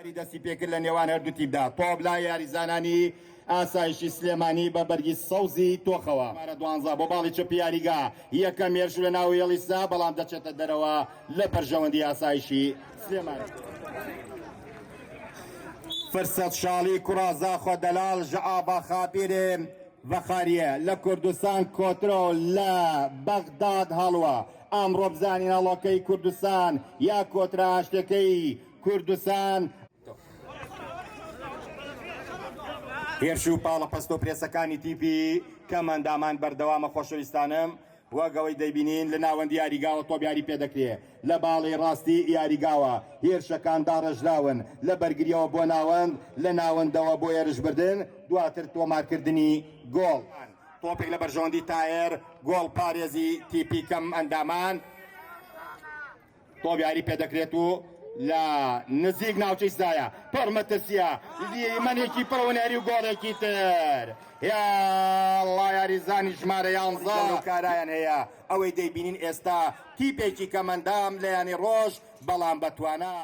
یاری دەستی پێکرد لە نێوان هەردوو تیپدا، تۆپ لای یاریزانانی ئاسایشی سلێمانی بە بەرگی سەوزی تۆخەوە. ژمارە دوانزە بۆ باڵی چەپی یاریگا، یەکەم هێرش لە ناو هێڵی سا، بەڵام دەچێتە دەرەوە لە بەرژەوەندی ئاسایشی سلێمانی. فرسەت شاڵی کوڕا زاخۆ دەلال ژە ئاڤا خاپیرێ ڤەخاریە لە کوردستان کۆترۆ لە بەغداد هەڵوە ئەمڕۆ بزانین هەڵۆکەی کوردستان یا کۆترە ئاشتەکەی کوردستان. هێرش و پاڵەپەستۆ پرێسەکانی تیپی کەمئەندامان بەردەوامە خۆشەویستانم وەک ئەوەی دەیبینین لە ناوەندی یاریگاوە تۆپ یاری پێدەکرێ لە باڵی ڕاستی یاریگاوە هێرشەکان داڕێژراون لە بەرگریەوە بۆ ناوەند لە ناوەندەوە بۆ هێرشبردن دواتر تۆمارکردنی گۆڵ. تۆپێک لە بەرژەوەندی تایەر گۆڵ پارێزی تیپی کەم ئەندامان. تۆپ یاری پێدەکرێت و لە نزیک ناوچەی سزایە پڕ مەترسیە دیمەنێکی پڕ هونەری و گۆڵێکی تر یاڵڵا یاریزانی ژمارە یانزە کارایان هەیە ئەوەی دەیبینین ئێستا تیپێکی کەمەندام لە یانی ڕۆژ بەڵام بەتوانا.